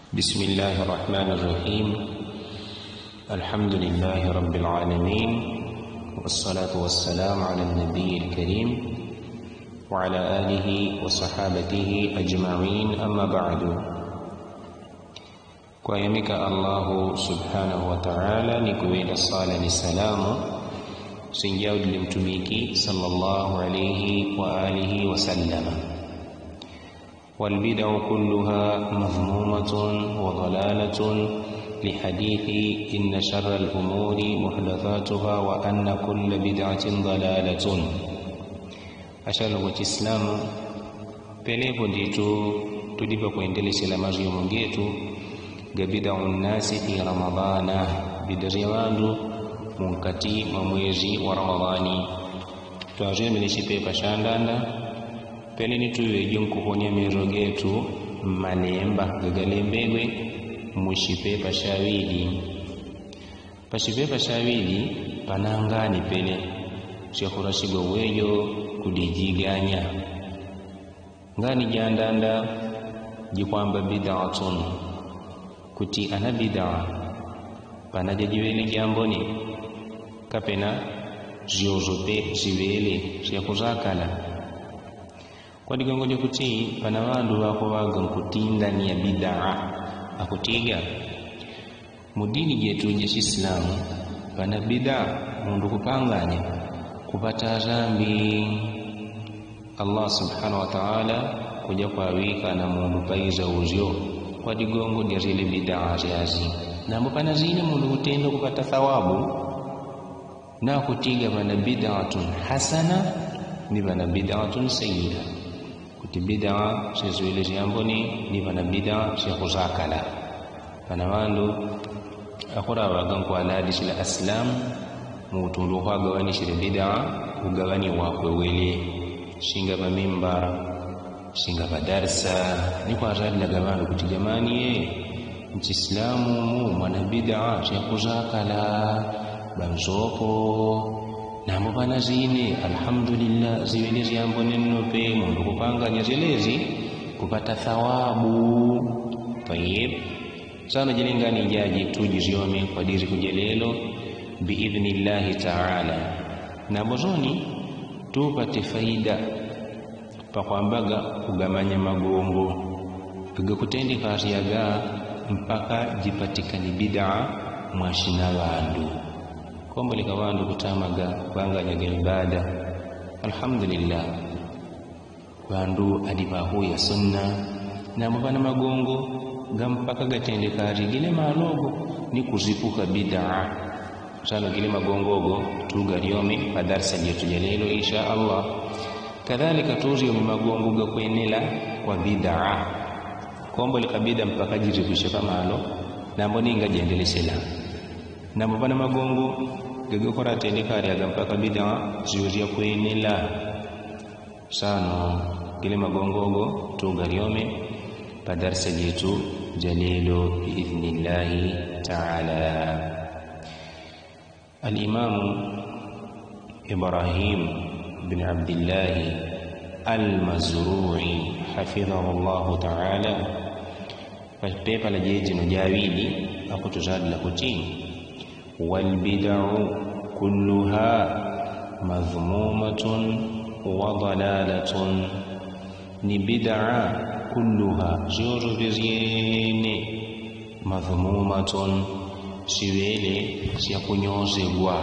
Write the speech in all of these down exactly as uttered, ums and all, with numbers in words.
بسم الله الرحمن الرحيم. الحمد لله رب العالمين، والصلاة والسلام على النبي الكريم وعلى آله وصحابته أجمعين، أما بعد. Kwayamika Allahu subhanahu wataala ni kuŵenda sala ni salamu sinjaudile mtumiki sallallahu alaihi wa alihi wasallama. والبدع كلها مذمومة وضلالة لحديث إن شر الأمور محدثاتها وأن كل بدعة ضلالة. Asyalongo chislamu, pelepo nditu tudi pakwendelesela mazyomo getu ga bidau nnasi fi ramadana, bida zya ŵandu munkati mwa mwezi wa ramadani. Twazyomile chipepa shandanda, pele ni tuŵeje nkuponya mero getu mmalemba gagalembegwe mu chipepa shaŵili. Pa chipepa shaŵili pana ngani pele syakurachigwa uwejo kudijiganya. Ngani jandanda jikwamba bidatun, kuti ana bidaa pana jajiŵele jambone kapena zyozo pe ziŵele syakuzakala. Kwa digongo dyakuti pana ŵandu ŵakuŵaga nkutindania bidaa, akutiga mu dini jetu ja chislamu pana bidaa mundu kupanganya kupata dhambi. Allah subhanahu wataala kuja kwaŵika na mundu paiza uzyo kwa digongo dya zile bidaa zyazi. Nambo pana zine mundu kutenda kupata thawabu, nakutiga pana bidatun hasana ni pana bidatun sayia. Kuti bidaa syaziŵele zyambone ni pana bidaa syakuzakala. Pana ŵandu akuraŵaga nkwaladi sila asilamu mu utundu ukwagaŵani sila bidaa ugaŵani wakwe wele, singa pa mimbar, singa pa darsa. Ni kwazadilaga ŵandu kuti jamani ye, nchisilamu mu mwana bidaa syakuzakala banzoko. Nambo pana zine alhamdulillah ziŵele zyambone nno pe mundu kupanganya zyelezi kupata thawabu. Tayib. Sano jilingani jaji tujizyome kwa diri kujelelo biidhnillahi taala. Nambo zoni tupate faida pakwambaga kugamanya magongo gagakutendeka asyaga mpaka jipatikani bidaa mwashina ŵandu. Komboleka ŵandu kutamaga kwanganyaga ibada. Alhamdulillah. Ŵandu adi ŵahuya sunna. Nambo pana magongo gampaka gatendeka atigile malogo ni kuzipuka bidaa. Sano gile magongo go tugalyome pa darsa jetu jalelo insha allah. Kadhalika tuzyome magongo gakwenela kwa bidaa. Komboleka bidaa mpaka jizipwishe pamalo nambo ninga jendelesela. Nambo pana magongo gagakora atendeka alyaga mpaka bidaa ziŵe zyakwenela. Sano gile magongo go tugalyome pa darsa jetu jalelo biidhnillahi taala. Alimamu ibrahim bin abdillahi almazrui hafidhahu llahu taala, pa pepa la jejino jaŵili akutuzadila kuti, walbidau kulluha madhmumatun wa dalalatun. Ni bidaa kulluha zyozo vyezyene madhmumatun siŵele syakunyozegwa.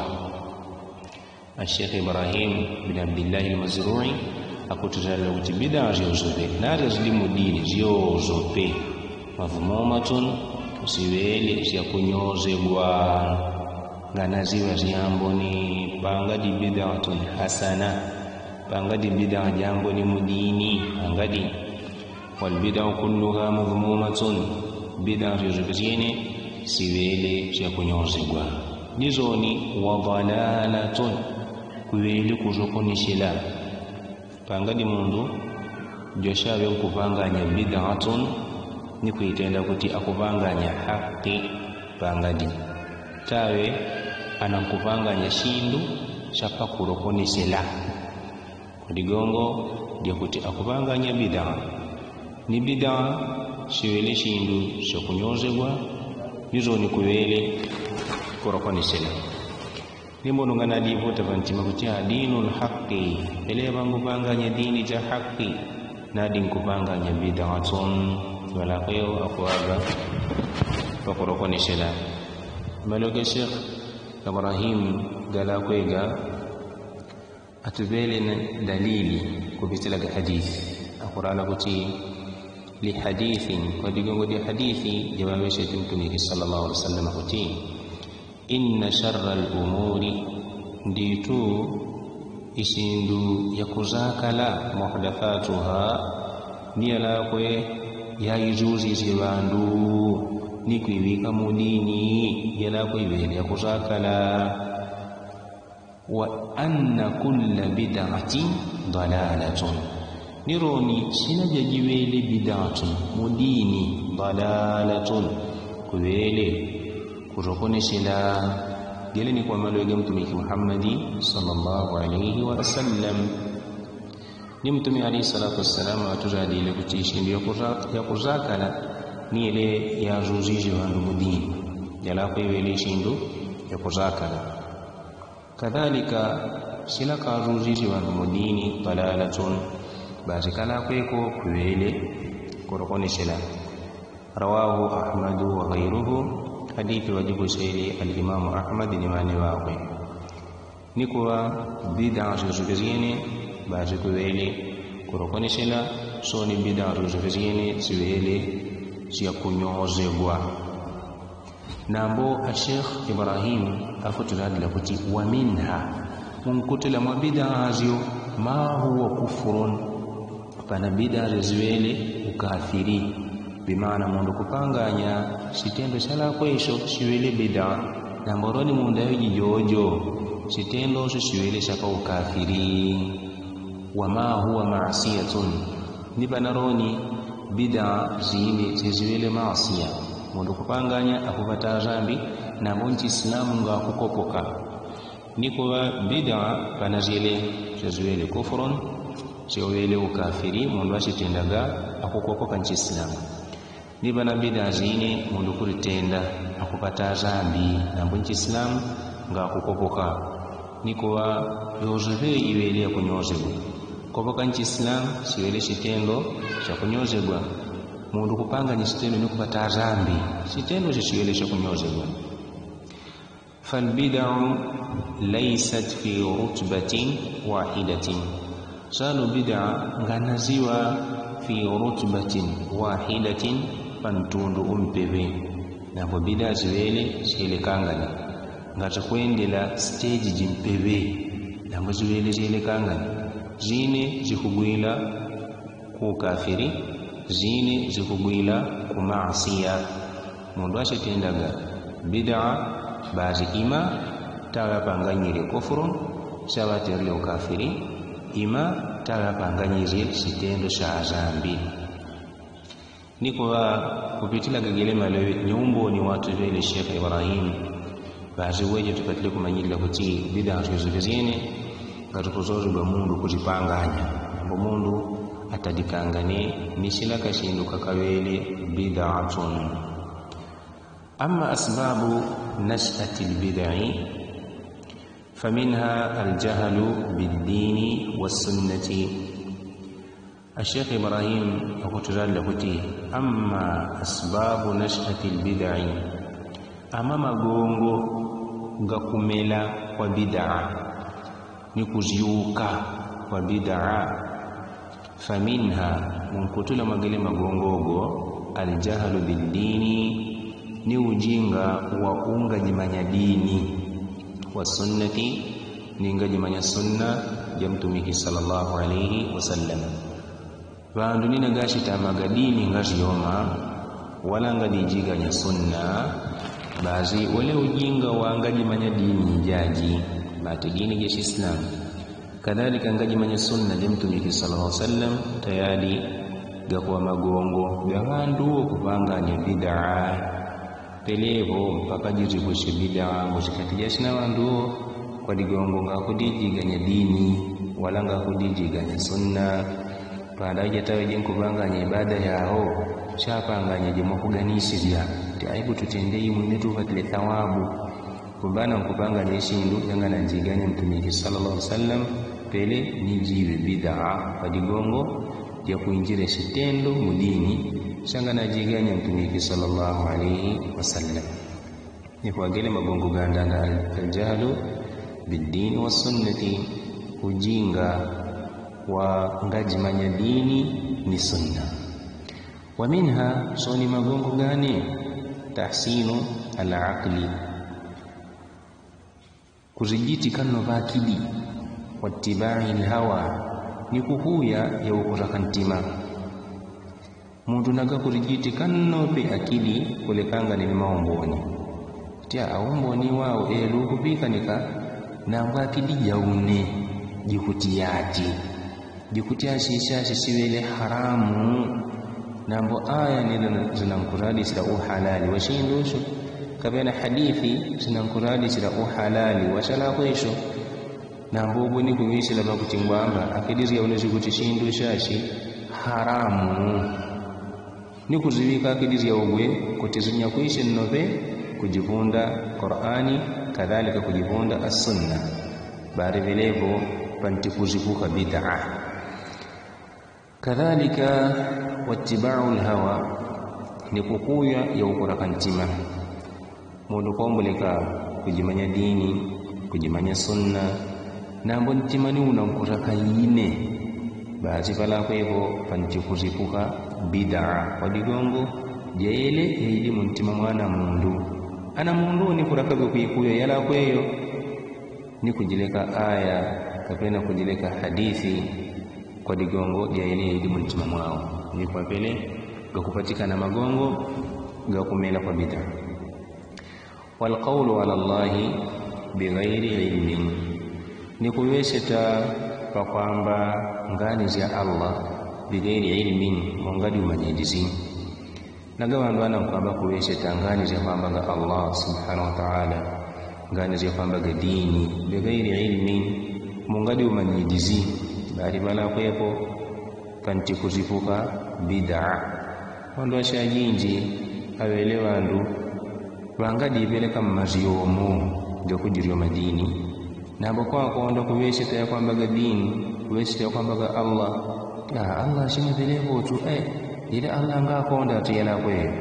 Ashekh ibrahim bin abdillahi almazrui akutuzalila kuti bidaa zyozo pe nazyo zili mu dini zyozo pe madhmumatun siŵele syakunyozegwa. Nganaziŵa zyambone pangadi bidatun hasana, pangadi bidaa jambone mu dini pangadi. Walbidau kulluha madhmumatun, bidaa zyozo vyezyene siŵele syakunyozegwa. Ni zoni wadalalatun, kuŵele kuzokonesela. Pangadi mundu jwasyaŵe nkupanganya bidatun ni kuitenda kuti akupanganya haki pangadi taŵe ana nkupanganya sindu syapakulokonesela. Kwa digongo dyakuti akupanganya bidaa ni bidaa siŵele sindu syakunyozegwa. Nizo nikuŵele kurokonesela. Ni mundu nganadivuta pantima kuti adinu lhaki. Pele ŵangupanganya dini ja haki. Nadi nkupanganya bidatun. Ŵalakwewo akuŵaga ŵakurokonesela. Maloke shekh ibrahim galakwega atuŵele na dalili kupitila ga hadisi. Akurala kuti lihadisin kwadigongo di hadisi jaŵaŵeseti mtumiki sala llahu alihi wasalama kuti inna sharra lumuri nditu isindu yakuzakala muhdathatuha ni yalakwe yaizuzizye ŵandu ni kwiŵika mudini yalakwe iŵele yakuzakala. Wa anna kulla bidatin dalalatun. Nironi sina jajiŵele bidatun mudini dalalatun kuŵele kurokonesela. Gele ni kwamaloŵe ga mtumiki muhammadi sala llahu alaihi wasallam. Ni mtumiki alaihi salatu wassalamu aturadile kuti isindu yakuzakala ni yele yazuzizye ŵandu mudini yalakwe iŵele isindu yakuzakala. Kadalika sila kazuzisye ŵandu mudini dalalatun. Basi kalakweko kuŵele kurokonesela. Rawahu ahmadu wa ghairuhu. Hadisi ŵajipusele alimamu ahmadi ni ŵane ŵakwe. Nikuŵa bidaa syosyosye syene basi kuŵele kurokonesela. Soni bidaa syosyosye syene siŵele syakunyozegwa. Nambo ashekh ibrahim akutuladila kuti wa minha munkutila mwa bidaa syo ma huwa kufurun. Pana bidaa syo siŵele ukafiri. Bimaana mundu kupanganya sitendo syalakwe isyo siŵele bidaa. Nambo roni mundu aŵe jijojo sitendo syo siŵele syaka ukafiri. Wa ma huwa maasiyatun. Ni pana roni bidaa sine syo siŵele maasiya. Mundu kupanganya akupata asambi. Nambo nchisilamu ngakukopoka. Nikuŵa bidaa pana syele syo siŵele kufurun syoŵele ukafiri mundu asitendaga akukopoka nchisilamu. Ni pana bidaa sine mundu kulitenda akupata asambi. Nambo nchisilamu ngakukopoka. Nikuŵa yosope iŵele yakunyozegwa. Kopoka nchisilamu siŵele sitendo syakunyozegwa. Mundu kupanganya sitendo nikupata asambi sitendo syo siŵele syakunyozegwa. Falbidaru laisat fi rutbatin wahidatin. Sano bidaa nganasiŵa fi rutbatin wahidatin. Pantundu umpeŵe. Nambo bidaa siŵele syelekangane. Ngatakwendela steji jimpeŵe. Nambo siŵele syelekangane. Sine sikugwila ku ukafiri. Sine sikugwila ku maasiya. Mundu asitendaga bidaa basi ima taŵe apanganyile kufuru. Syaŵaterele ukafiri ima taŵe apanganyile sitendo sya asambi. Nikuŵa kupitila gagele maloŵe ni umboni watuŵele shekh ibrahim. Basi weje tupatile kumanyilila kuti bidaa syosyosye syene ngatikuzozegwa mundu kuzipanganya. Nambo mundu atadikangane ni silaka sindu kakaŵele bidatun. Amma asbabu nashati lbidai faminha aljahalu bildini wassunnati. Ashekh ibrahim akutulalila kuti amma asbabu nashati lbidai. Ama magongo gakumela kwa bidaa ni kuzyuka kwa bidaa. Faminha munkutula mwagele magongo go aljahalu bildini. Ni ujinga wa ungajimanya dini. Wasunnati ni ngajimanya sunna ja mtumiki sala llahu alaihi wasallam. Ŵandu nina gasitamaga dini ngasyoma wala ngadijiganya sunna. Basi wele ujinga wangajimanya dini jaji mati dini ja sislamu. Kadalika ngajimanya sunna ja mtumiki sala llahu alaihi wasallam. Tayali gakuŵa magongo ga ŵandu wo kupanganya bidaa. Pelepo mpaka jizigwisye bidaa nguzikati jasina ŵandu wo kwa digongo ngakudijiganya dini wala ngakudijiganya sunna. Panda ujataŵe jinkupanganya ibada yaho. Chapanganyeje mwakuganisisya ti aibu tutende imwe ni tupatile thawabu. Kumbana nkupanganya isindu yanganajiganya mtumiki sala llahu wasalam, pele ni jiwe bidaa kwa digongo dya kwinjile sitendo mudini syanganajiganya mtumiki sala llahu alaihi wasalam. Nikwagele magongo gandanda aljahlu biddini wassunnati, ujinga wa ngajimanya dini ni sunna. Wa minha soni magongo gane tahsinu alakli, kuzijiti kanno pakidi, wattibai lhawa, ni kukuya ya ukutaka ntima. Muntu naga kuzijiti kanno pe akidi kulekanga ni maomboni. Tya aomboni wao elu kupikanika, nangwa akidi jaune jikutiyati jikutya shisha shisiwele haramu. Nambo aya nile zinankuradisila uhalali wa shindusho, kapena hadithi zinankuradisila uhalali wa shalakwesho. Nambo ubuni kuwisila pakutingwamba akidi zyaune zikuti shindushashi haramu. Ni kuziwika akidi zyaugwe kuti zinyakwishe nnope kujipunda korani, kadhalika kujipunda assunna. Bari vilevo panti kuzikuka bidaa. Kadhalika wattibau lhawa, ni kukuya ya ukuraka ntima. Mundu kwamboleka kujimanya dini, kujimanya sunna, nambo ntima ni unankuraka ine. Basi palakwepo panti kuzipuka bidaa kwa digongo dyaele yaidi muntima mwana mundu. Ana mundu ni kurakaga kwikuya yalakweyo, ni kujileka aya kapena kujileka hadithi kwa digongo dyaele yaidi muntima mwao, ni kwapele gakupatikana magongo gakumela kwa bidaa. Walkaulu ala llahi bighairi ilmin, ni kuŵeseta pakwamba ngani zya allah bighairi ilmin, mongadi umanyidizi. Naga ŵandu ŵanankwamba kuŵeseta ngani zya kwambaga allah subhanahu wataala, ngani zya kwambaga dini bighairi ilmin, mongadi umanyidizi. Bali ŵalakwepo panti kuzipuka bidaa. Ŵandu ŵashajinji aŵele ŵandu ŵangadipeleka mmazyomo gakujiryoma dini. Nambo kwakondwa kuŵeseta yakwambaga dini, kuŵeseta yakwambaga allah. Allah shimwepelepotu. Ile allah ngakonda atu yalakweyo.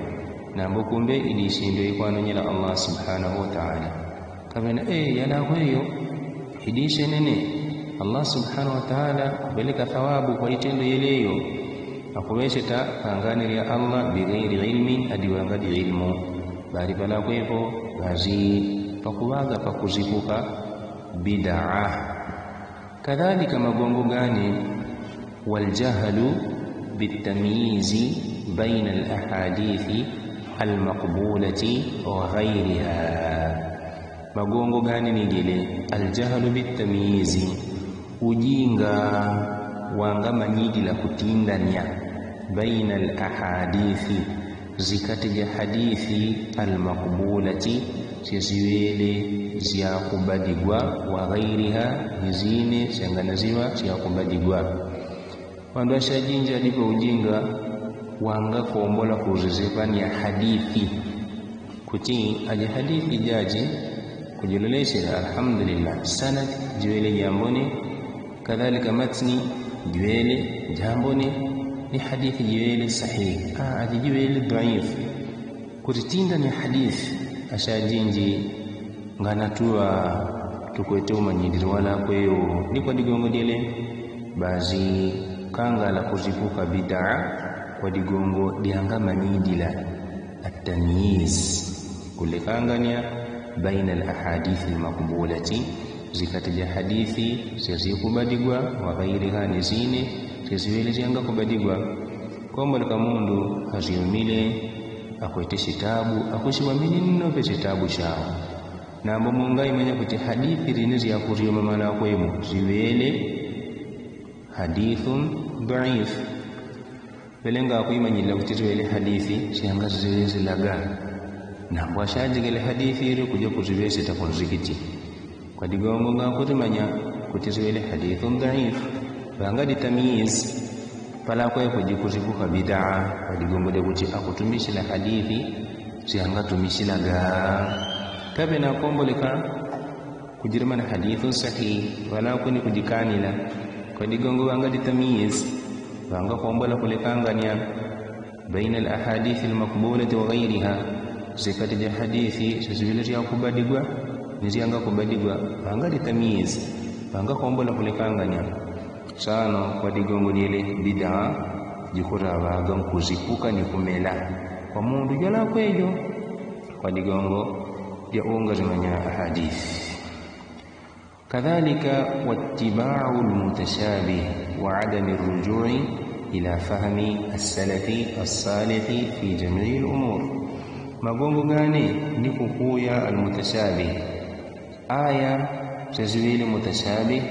Nambo kumbe idisindwe ikwanonyela allah subhanahu wataala. Kapena yalakweyo idishenene. Allah subhanahu wataala kupeleka thawabu kwa itendo yeleyo. Akuŵeseta pangani lya allah bighairi ilmin, adiwangadi ilmu. Bali palakwepo basi pakuŵaga pakuzipuka bidaa. Kadhalika magongo gani, waljahalu bitamyizi baina alahadithi almakbulati wa ghairiha. Magongo gani nigile aljahalu bitamyizi, ujinga wangamanyidila kutindanya baina alahadithi, zikati ja hadithi almakbulati, syaziŵele zyakubadigwa, wa ghairiha, ni zine syanganaziŵa syakubadigwa. Ŵandu ŵashajinji adipo ujinga wangakombola kuzizipania hadithi, kuti aji hadithi jaji kujilolesela alhamdulillah sanad jiŵele jambone, kadhalika matni jiŵele jambone, ni hadithi jiŵele sahihi. Aji jiŵele dhaifu. Kutitinda ni hadithi ashajinji nganatuŵa tukwete umanyilili walakweyo ni kwa digongo dyele. Basi kangala kuzipuka bidaa kwa digongo dyangamanyidila. Atamyizi, kulekangania baina alahadithi almakbulati, zikati ja hadithi syazikubadigwa, wa ghairiha, ni zine syaziŵele zyangakubadigwa. Komboleka mundu azyomile akwete sitabu akusiŵamini nnope sitabu syao. Nambo mungaimanya kuti hadithi line zyakusyoma malakwemo ziŵele hadithun dhaifu. Ŵele ngakuimanyilila kuti ziŵele hadithi syangazizilaga. Nambo ashajigele hadithi ili kuja kuziŵeseta kunzikiti kwa digongo ngakulimanya kuti ziŵele hadithun dhaifu. Ŵangadi tamyizi. Palakwepo jikusipuka bidaa kwa digongo dyakuti akutumisila hadithi syangatumisila ga. Kape nakomboleka kujirima na hadithu sahihi wala kwini kujikanila kwa digongo wanga ditamiyisi wanga kombola kulekanganya baina alahadithi almakbulati wa gairiha. Zikati ja hadithi syasiwili syakubadigwa ni syanga kubadigwa wanga ditamiyisi wanga kombola kulekanganya. Sano kwa digongo dyele bidaa jikurawaga nkuzipuka ni kumela kwa mundu jwalakwejo kwa digongo dya unga zimanya ahadithi. Kadhalika wattibau almutashabih wa adami arrujui ila fahmi assalafi assalihi fi jamii alumur. Magongo gane ni kukuya almutashabih aya syaziwili mutashabih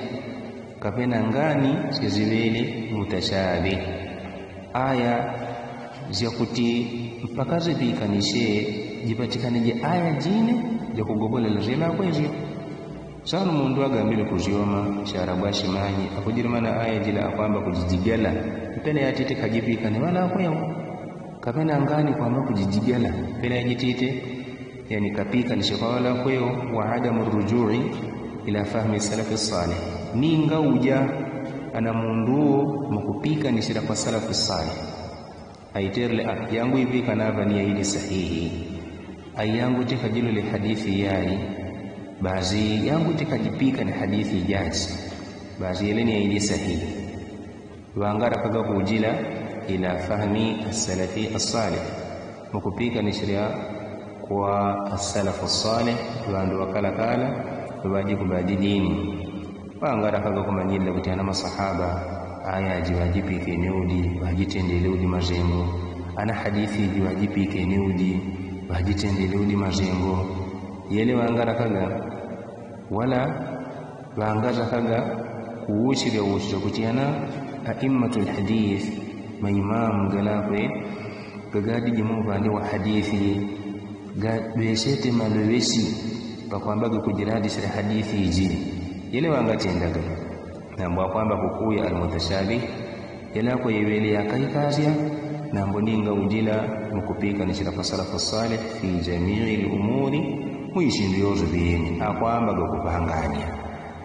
kapena ngani syaziwili mutashabih. Aya zyakuti mpaka zipikanishe jipatikanije aya jine jakugobolela zyelakwejo. Sano mundu agambile kuzyoma syarabwa shimanyi akujirimana aya jila akwamba kujijigala mpene yatite kajipikane wala akwewo kapena ngani kwamba kujijigala mpene yajitite yani kapikanishe kwa wala akwewo. Wa adamu arrujui ila fahmi salafi salih. Ninga uja ana mundu uwo mukupikanisila kwa salafi salih aiterele a yangu ipikana apa ni yaili sahihi. Ai yangu tikajilole hadithi yai basi yangu tikajipikane hadithi jaji basi yele ni yaili sahihi. Wangarakaga kujila ila fahmi assalafi assalih mukupikanisila kwa assalafu assalih wandu wakalakala wajikubadi dini. Wangarakaga kumanyila kuti ana masahaba aya jiwajipikene udi wajitendele udi mazengo. Ana hadithi jiwajipikene udi wajitendele udi mazengo. Yele wangarakaga wala wangarakaga kuwusilya wusilya kuti ana aimmatu alhadith maimamu galakwe gagadijima upande wa hadithi gadwesete malwewesi pakwambaga kujiladisila hadithi iji. Yele wangatendaga nambo akwamba kukuya almutashabih yelakwe iwele yakaikasya nambo ninga ujila mukupikanisila kwa salafu salih fi jamii alumuri mwisindu yose biyeni akwambaga kupanganya.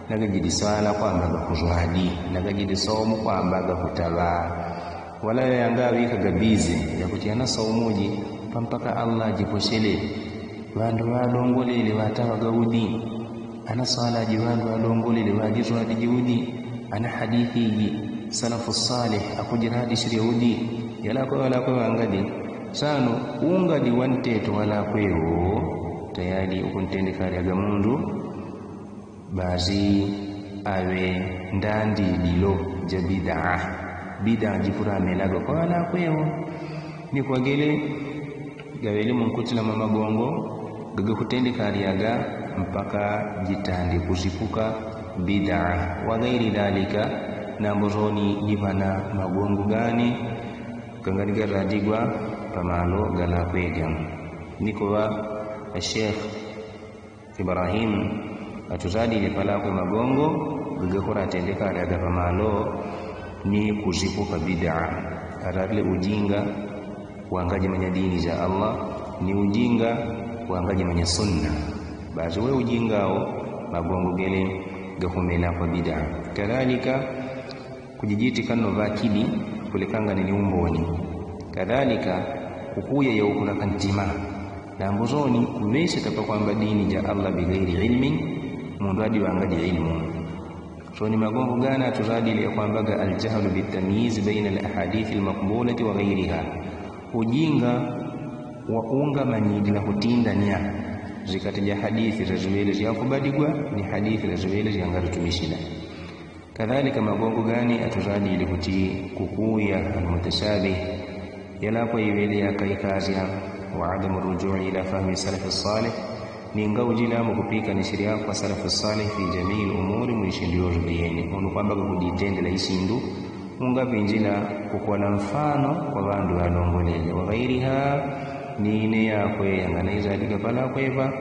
Nagajidi swala kwambaga kuzwadi nagajidi saumu kwambaga kutawa. Wala yangawikaga bize yakuti ana saumu uji pampaka allah ajiposyele wandu walongolele watawaga udi. Ana swala ji wandu walongolele wajizwadi ji udi. Ana hadithi ji salafu salih akujiradisile udi. Yalakwe walakwe wangadi sano ungadi wanteto walakwe wo tayali ukuntendekalyaga mundu basi awe ndandidilo ja bidaa. Bidaa jikuramelaga kwa walakwe wo ni kwagele gawele munkutila mamagongo gagakutendekalyaga mpaka jitande kusipuka bidaa wa gairi dhalika. Nambo soni jipana magongo gane gangani garadigwa pamalo galakwega. Nikowa ashekh ibrahim atusadile palakwe magongo gagakoratendekale agapamalo ni kusipuka bidaa. Aradile ujinga wangajimanya dini ja allah ni ujinga wangajimanya sunna. Basi we ujinga wo magongo gele gakumela kwa bidaa. Kadhalika kujijitika nno ŵakili kulekangane ni umboni. Kadhalika kukuya yaukulaka ntima. Nambo soni kuŵeseta pakwamba dini ja allah bigairi ilmin. Mundu adiŵangaji ilmu soni magongo gana atusadile yakwambaga aljahlu bitamyizi baina alahadithi almakbulati wa gairiha. Ujinga wa ungamanyidi na kutindanya zikati ja hadithi zaziŵele zyakubadigwa ni hadithi zaziŵele zyangaritumisila. Kadhalika magongo gani atusadile kuti kukuya almutashabih yalakwa iŵele yakaikasya wa adamu arrujui ila fahmi salafi salih. Ninga ujila mukupikanisila kwa salafi salih fi jamii alumuri mwisindu yose biyeni unu kwambaga kujitendela isindu. Ungapinjila kukwala mfano kwa ŵandu ŵalongolele wa gairiha. Ni ine yakwe yanganaizadiga palakwepa.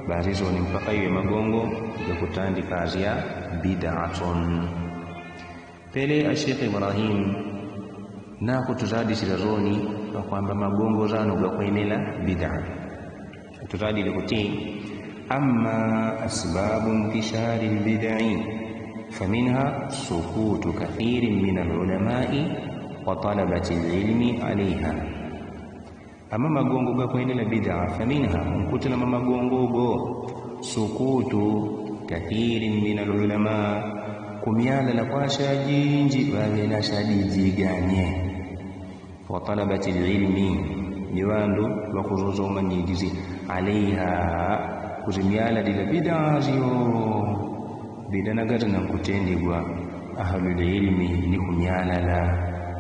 Basi soni mpaka iwe magongo gakutandikasya bidaatun. Pele ashekh ibrahim Nako tuzadisila zoni pakwamba magongo zano gakwenela bidaa. Tuzadile kuti amma asbabu ntishari lbidai faminha sukutu kathiri min alulamai wa talabati lilmi alaiha. Ama magongo gakwenela bidaa faminha nkutila mamagongo go sukutu kathiri min alulama, kumyalala kwa ashajinji ŵaŵena ashadijiganye. Wa talabati lilmi ni ŵandu ŵakuzoza umanyilizi alaiha kuzimyalalila bidaa zyo. Bidaa nagati nankutendegwa ahalulilmi ni kumyalala.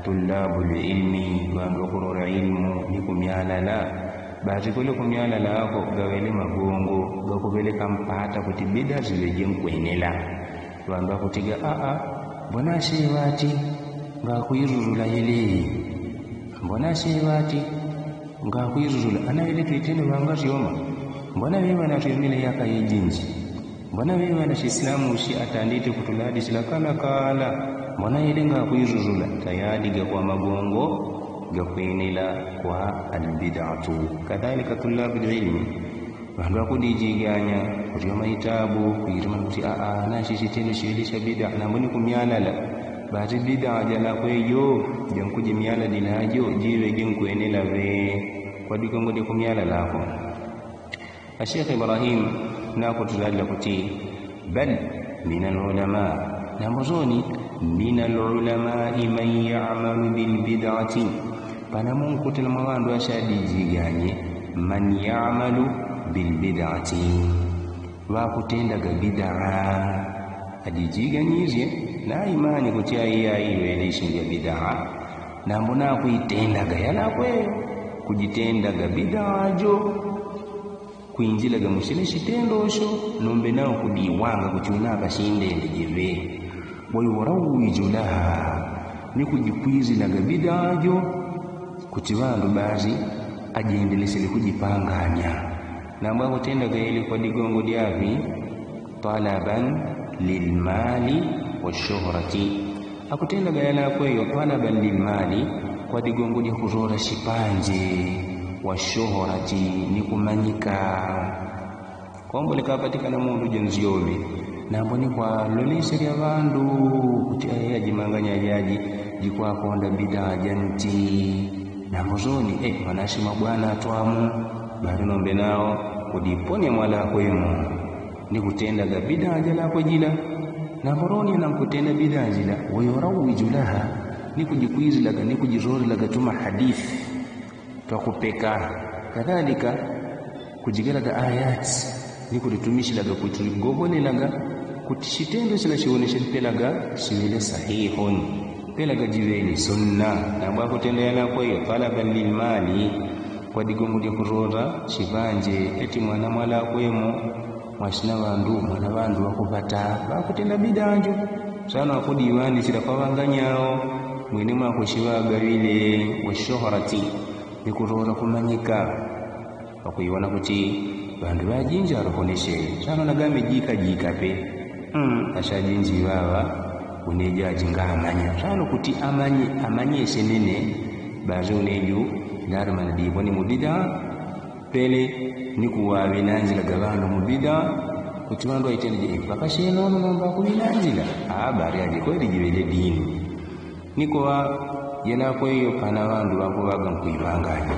Tullabu lilmi ŵandu ŵakurora ilmu ni kumyalala. Basi kwele kumyalala ako gaŵele magongo gakuŵeleka mpata kuti bidaa ziŵeje nkwenela. Ŵandu ŵakutiga aa mbona asheŵati ngakwizuzula yeleyi. Mbona asheŵati ngakwizuzula ana yele twitene ŵangasyoma. Mbona ŵeŵana syomile yaka yejinji. Mbona ŵeŵana shislamu shi atandite kutuladisila kalakala. Mbona yele ngakwizuzula tayadi gakwa magongo gakwenela kwa albidatu. Kadhalika tullabu lilmi ŵandu ŵakudijiganya kusyoma itabu kuirimana kuti aa nashi shitendo shiŵele sha bidaa nambo ni kumyalala. Basi bidaa jalakwe jo jankujimyalalila jo jiŵeje nkwenela ŵe kwa digongo dyakumyalala ako. Ashekh ibrahim nako tuzalila kuti bal min alulama. Nambo zoni min alulamai man yamalu bilbidati. Pana munkutila mwa ŵandu ashadijiganye man yamalu bilbidati ŵakutendaga bidaa. Adijiganyizye naimani kuti aiya iŵele ishindi ya bidaa. Nambo nakuitendaga yalakwe kujitendaga bidaa jo. Kwinjilaga mushile shitendo sho nombe nao kudiwanga kuti unaka shindende jeŵe. Wayurawiju laha ni kujikwizilaga bidaa jo. Kuti ŵandu basi ajendelesele kujipanganya. Nambo akutendaga yele kwa digongo dyaŵi talaban lilmali washuhrati. Akutendaga yalakwe yo talaban lilmali kwa digongo dyakurora shipanje washuhrati ni kumanyika. Kombo likapatikana mundu jansyome nambo ni kwalolesya lya ŵandu kuti aye ajimanganya ajaji jikwakonda bidaa janti. Nambo zoni e manashi mabwana atwamu bali nombe nao kudiponya mwalakwemo ni kutendaga bidaa jalakwe jila. Nambo roni anankutenda bidaa jila wayurawiju laha ni kujikwizilaga ni kujirorelaga tuma hadithi twakupeka. Kadhalika kujigalaga ayati ni kuditumishilaga kutigobolelaga kuti shitendo shila shiwoneshe mpelaga shiŵele sahihun mpelaga jiŵele sunna. Nambo akutenda yalakweyo talaban lilmali kwa digongo dyakurora shipanje eti mwana mwalakwemo. Mwashina ŵandu mwana ŵandu ŵakupata ŵakutenda bidaa njo. Sano akudiŵandisila kwa ŵanganyao mwene mwakoshiŵagaŵile washuhrati ni kurora kumanyika. Pakuiwona kuti ŵandu ŵajinji ŵarohoneshe sano nagame jika jika pe. Ashajinji ŵaŵa uneji ajingamanya sano kuti amanyeshe nene. Basi uneji larima nadiponi mubidaa pele ni kuŵaŵinanjila ga ŵandu mubidaa. Kuti ŵandu ŵaitendeje ipaka shenono nomba kuŵinanjila. Abari aje kweli jiŵele dini. Nikuŵa yelakwe iyo pana ŵandu ŵakuŵaga nkuiŵanganya.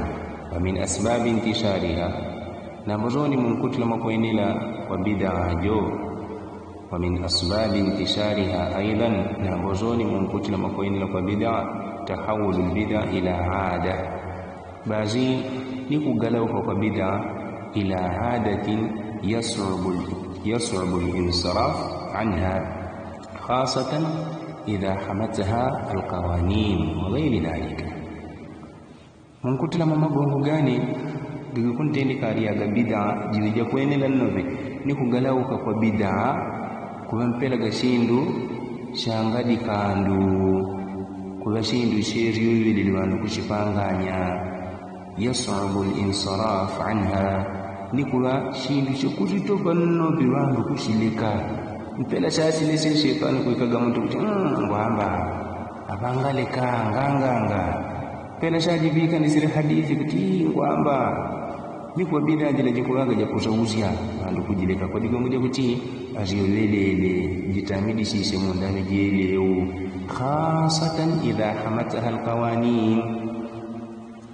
Wamin asbabi ntishariha. Nambo zoni munkutila mwakwenela kwa bidaa jo. Wamin asbabi ntishariha aidan. Nambo zoni munkutila mwakwenela kwa bidaa tahawulu lbidaa ila ada. Basi ni kugalauka kwa bidaa ila adatin yasubu linsiraf anha. Khasatan idha hamatha alkawanin wagaili dhalika. Munkutila mamagongo gani gagikuntendeka ali aga bidaa jiŵi jakwenela nnoŵe ni kugalauka kwa bidaa. Kuŵa mpela ga shindu shangadi kandu kuŵa shindu sheryo iŵelele ŵandu kushipanganya. Yasubu linsiraf anha ni kuŵa shindu shekuzitopa nnoŵe ŵandu kushileka. Mpela shashileshe shetwani kwikaga muntu kuti ngwamba Apangaleka nganganga. Pela shajipikanizile hadisi kuti ngwamba, ni kwa bida jila jikulaga jakusausya ŵandu kujileka kwa digongo jakuti, asyowelele jitamidisisye mundani jelewu, khasatan idha hamataha alkawanin.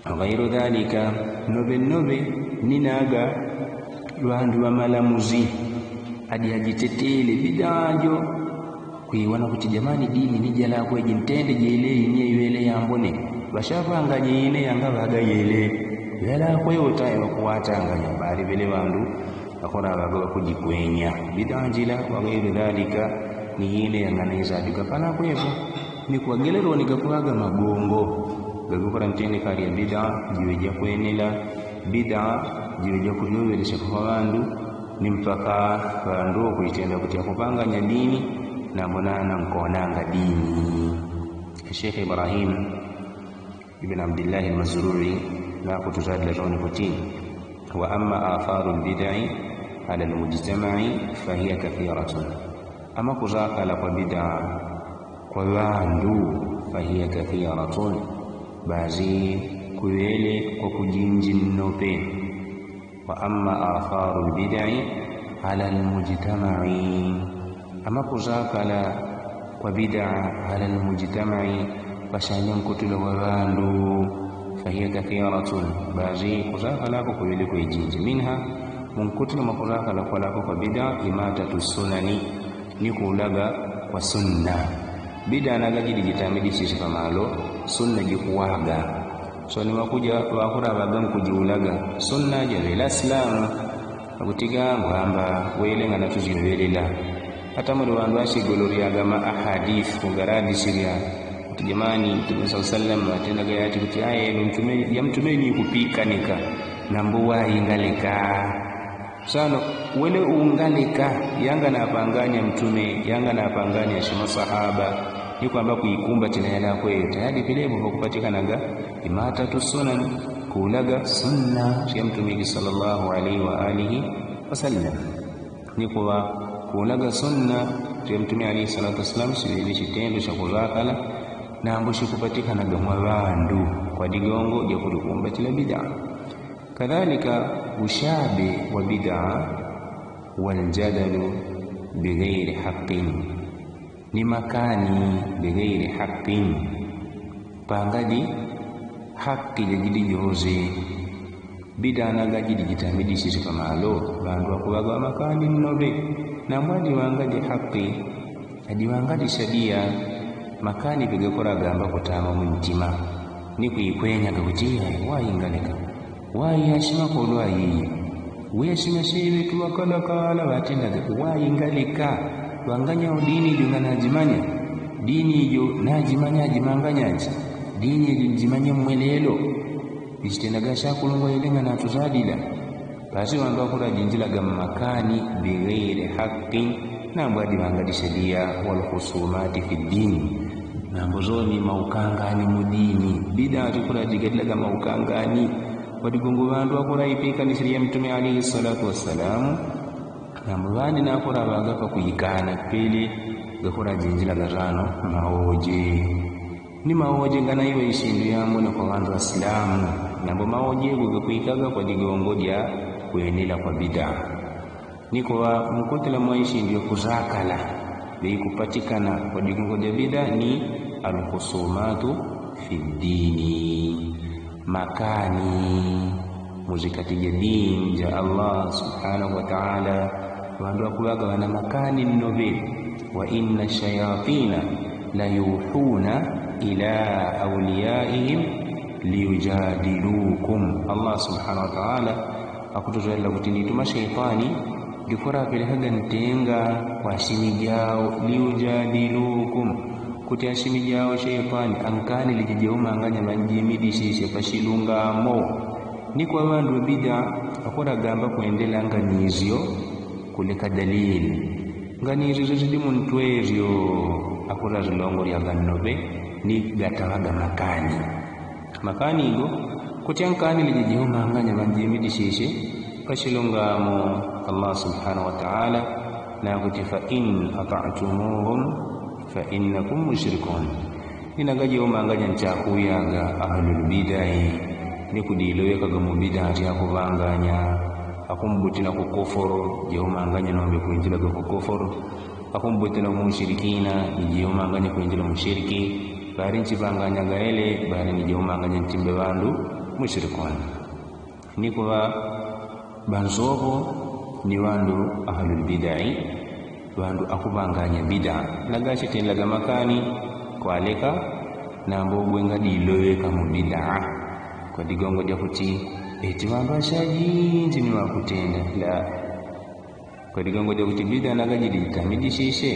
Ghairu dhalika, noŵe noŵe ninaga ŵandu ŵamalamuzi, adi ajitetele bida jo, kwiwana kuti jamani dini ni jalakwe jintende jele ine iŵele yambone, ŵashapanganye ine yangaŵaga yele, ŵelakwe ota iŵakuwatanganya bali ŵele ŵandu, akona ŵaga ŵakujikwenya bida njila. Wa ghairu dhalika, ni ine yanganaizadiga palakwepo. Ni kwa geleloni gakuŵaga magongo gagukula ntende kalya bida jiŵe jakwenela, bida jiŵe jakulyowelesya kwa ŵandu, ni mpaka ŵandu kujitenda kuti akupanganya dini, nambo nana nkonanga dini. Shekhe ibrahim ibn abdillahi almazruri nakutusadila toni kuti, wa amma atharu albidai ala almujtamai fahiya kathiratun. Ama kuzakala kwa bida kwa ŵandu, fahiya kathiratun, bazi kuŵele kwa kujinji nnope. Wa amma atharu albidai ala almujtamai, ama kuzakala kwa bida ala almujtamai, pasanya nkutula wa ŵandu, fahiya kathiratun, bazi kuzakala kwa kuŵele kwa ijinji. Minha, munkutula makuzakala kwalakwa kwa bida, imatatu sunani, ni kuulaga kwa sunna. Bida naga jidi jitamidisisye pamalo, sunna jikuwaga. So ni ŵakuja ŵakula ŵaga nkujiulaga sunna jaŵela silamu. Akutiga ngwamba wele ngana tuziŵelela. Ata muli ŵandu asigololyaga ma ahadisi kugaradisirya kuti jamani mtume saa salam atendaga yati kuti aye yamtume ni kupikanika. Nambo waingaleka. Sano, wele ungaleka yanga napanganya mtume yanga napanganya shimasahaba, ni kwamba kuikumba china yalakweyo tayadi pilepo pakupatikanaga imatatu sunan, kuulaga sunna sya mtume sala llahu alaihi wa alihi wasalam. Ni kuwa kuulaga sunna sya mtume alaihi salatu wasalam siŵele shitendo sha kuzakala. Nambo shikupatikanaga mwa ŵandu kwa digongo jakulikumba chila bida. Kadhalika ushabe wa bida, waljadalu bighairi haqin, ni makani bighairi haqin. Pangadi haqi jajidi joze. Bida naga jidi jitamidisisye pamalo ŵandu ŵakuŵaga ŵamakani nnoŵe. Nambo adi ŵangadi haqi, adi ŵangadi shadiya. Makani pegekoragamba kutama muntima, ni kuikwenyaga kuti waingaleka. Wai yashima kolwa yiyi. Wiyashima sheŵe tuŵakalakala ŵatendaga wai ngalika. Ŵanganyao dini ijo nganajimanya. Dini ijo najimanya ajimanganyaji. Dini ijo njimanya mmwelelo. Ichitendaga shakulungwa ile nganatuzadila. Pasi ŵandu ŵakulajinjilaga mmakani bighairi haqin. Nambo adi ŵangadi shadiya walkhusumati fi ddini. Nambo zoni maukangani mudini. Bida ŵatikula jigadilaga maukangani. Wadigongo ŵandu ŵakula ipikani shariya mtume alaihi salatu wasalamu. Nambo ŵani nakula ŵagapa kuikana pele. Gakula jinjilaga zano mawoje. Ni mawoje nganaiwa ishindu yambo na kwa ŵandu wasilamu. Nambo mawoje gugakuikaga kwa digongo dya kwenela kwa bida. Ni kuŵa mukutila mwa ishindu yakuzakala ŵeikupatikana kwa digongo dya bida ni alkhusumatu fi ddini. Makani muzikati ja dini ja allah subhanahu wataala. Ŵandu ŵakuŵaga ŵana makani nnoŵe. Wa inna shayatina layuhuna ila auliyaihim liyujadilukum. Allah subhanahu wataala akutuzwalila kuti nitu masheitwani. Ndikurapelekaga ntenga kwa shimi jao liujadilukum. Kuti ashimi jao sheitwani ankanilije jeumanganya ŵanjimidishishe pashilungamo. Ni kwa ŵandu ŵabida akuragamba kwendela nganizyo kuleka dalili. Nganizyo zizidi muntwezyo akurazilongolyaga nnoŵe ni gataŵaga makani. Makani go kuti ankanilije jeumanganya ŵanjimidishishe pashilungamo. Allah subhanahu wataala nakuti fa in atatumuhum fa innakum mushrikun. Ninaga jeumanganya nchakuyaga ahlulbidai ni kudilowekaga mu bidaa jakuŵanganya. Akumbutila kukoforo jeumanganya nombe kwinjilaga kukoforo. Akumbutila mushirikina ni jeumanganya kwinjila mushiriki. Bari nchiŵanganyaga ele bari ni jeumanganya nchimbe ŵandu mushirikoni. Nikuŵa ŵansopo ni ŵandu ahlulbidai. Ŵandu akuŵanganya bidaa nagachetendaga makani kwaleka. Nambo gwe ngadiloweka mu bidaa kwa digongo dyakuti eti ŵandu achajinji ni ŵakutenda la. Kwa digongo dyakuti bidaa nagajiditamidishishe.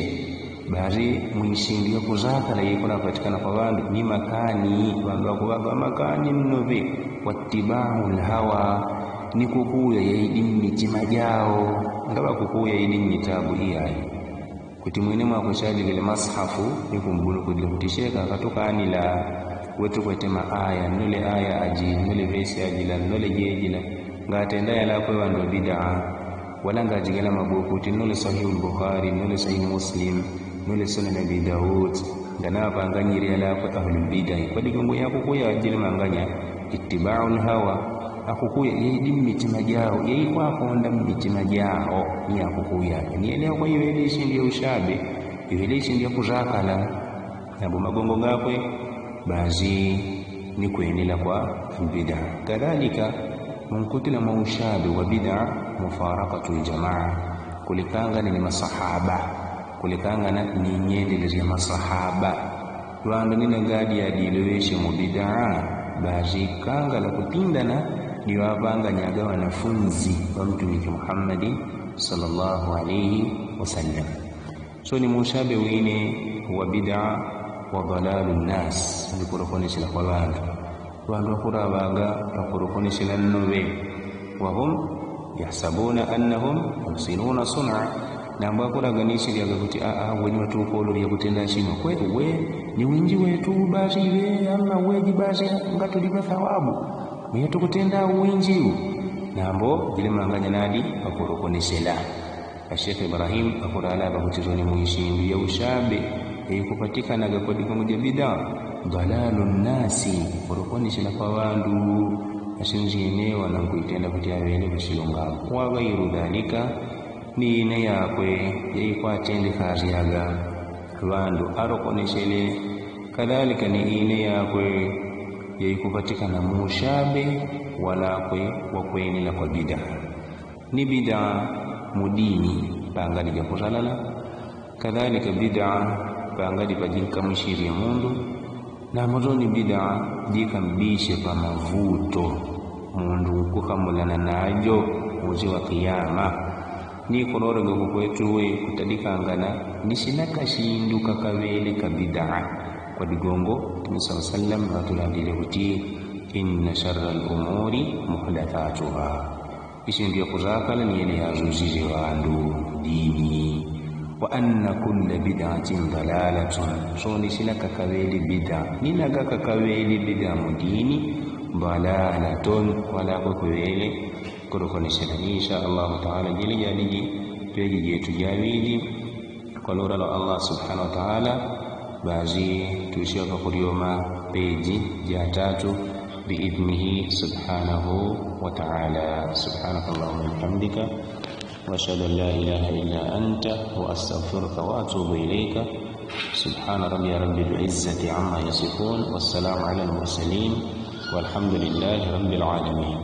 Bari mwishindu yakuzakala yikulapatikana kwa ŵandu ni makani ŵandu akuŵaga makani nnoŵe. Watibau lhawa ni kukuya yaidi mmitima jao. Ngaŵakukuya yaidi mmitabu iyayi. Kuti mwene mwakuchajigile mashafu ni kumbulu kudile kuti sheka akatukanila. Wetu kwete maaya nnole aya aji nnole vesi ajila nnole jejila. Ngatenda yalakwe ŵandu ŵabidaa. Wala ngajigala mabuku kuti nnole sahihu lbukhari nnole sahihu muslim nnole sunan abi daud. Nganaŵanganyile yalakwe ahlulbidai kwa digongo yakukuya ajile manganya. Itibau lhawa. Akukuya yaidi mmitima jao yaikwakonda mmitima jao. Ni akukuya ni yalakwe iŵele ishindu yaushabe iŵele ishindu yakuzakala. Nambo magongo gakwe basi ni kwenela kwa bidaa. Kadalika munkutila mwaushabe wa bidaa mufarakatu ljamaa. Kulekangana ni masahaba kulekangana ni nyendele lya masahaba. Ŵandu nina gadi yadiloweshe mu bidaa basi kangala kutindana ni ŵaŵanganyaga ŵanafunzi ŵa mtumiki muhammadi. Swallallahu alaihi wasallam. So ni mushabe wine wa bidaa wa dalalu nnasi ni kurokonesela kwa ŵandu. Ŵandu ŵakuraŵaga pakurokonesela nnoŵe. Wahum yahsabuna annahum yusinuna suna. Nambo akuraga nisilyaga kuti aa weni ŵatukololya kutenda shima kwe we ni winji wetu basi iŵe ama weji basi. Ngatulipa thawabu mwiya tukutenda winji. Nambo jile manganya nadi pakurokonesela. Ashekh ibrahim akuralaba kuti zoni mwishindu yaushabe yaikupatikanaga kwa digongo dya bidaa. Dalalu nnasi kurokonesela kwa ŵandu. Ashindu syenewa nankuitenda kuti aŵele pasilungamo wa ghairu dhalika. Ni ine yakwe yaikwatendekazyaga ŵandu arokonesele. Kadalika ni ine yakwe yaikupatikana mushabe walakwe wakwenela kwa bidaa. Ni bidaa mu dini pangadi jakusalala. Kadalika bidaa pangadi pajinkamwishirya mundu. Nambo zoni bidaa jikambishe pamavuto mundu nkukamulana najo. Muzi wa kiyama ni kulolega kukwetu we kutadikangana ni sina kashindu kakaŵele ka bidaa. Kwa digongo mtume saa salam ŵatulandile kuti inna shara lumuri muhdathatuha. Isindu yakuzakala ni yene yazuzize ŵandu dini. Wa anna kulla bidatin dalalatun. So ni sina kakaŵele bidaa nina gakakaŵele bidaa mu dini. Dalalatun wala kwekuŵele. Kurokonesela insha allahu taala jele jadiji. Peji jetu jaŵili kwa lura lwa allah subhanahu wataala. Basi tusiwa pakuryoma peji jatatu biidnihi subhanahu wataala. Subhanaka allahuma wabihamdika. Waashhadu an la ilaha illa anta waastagfiruka waatubu ilaika. Subhana rabia rabi lizzati ama yasifun wassalamu ala lmursalin. Walhamdulillahi rabi lalamin.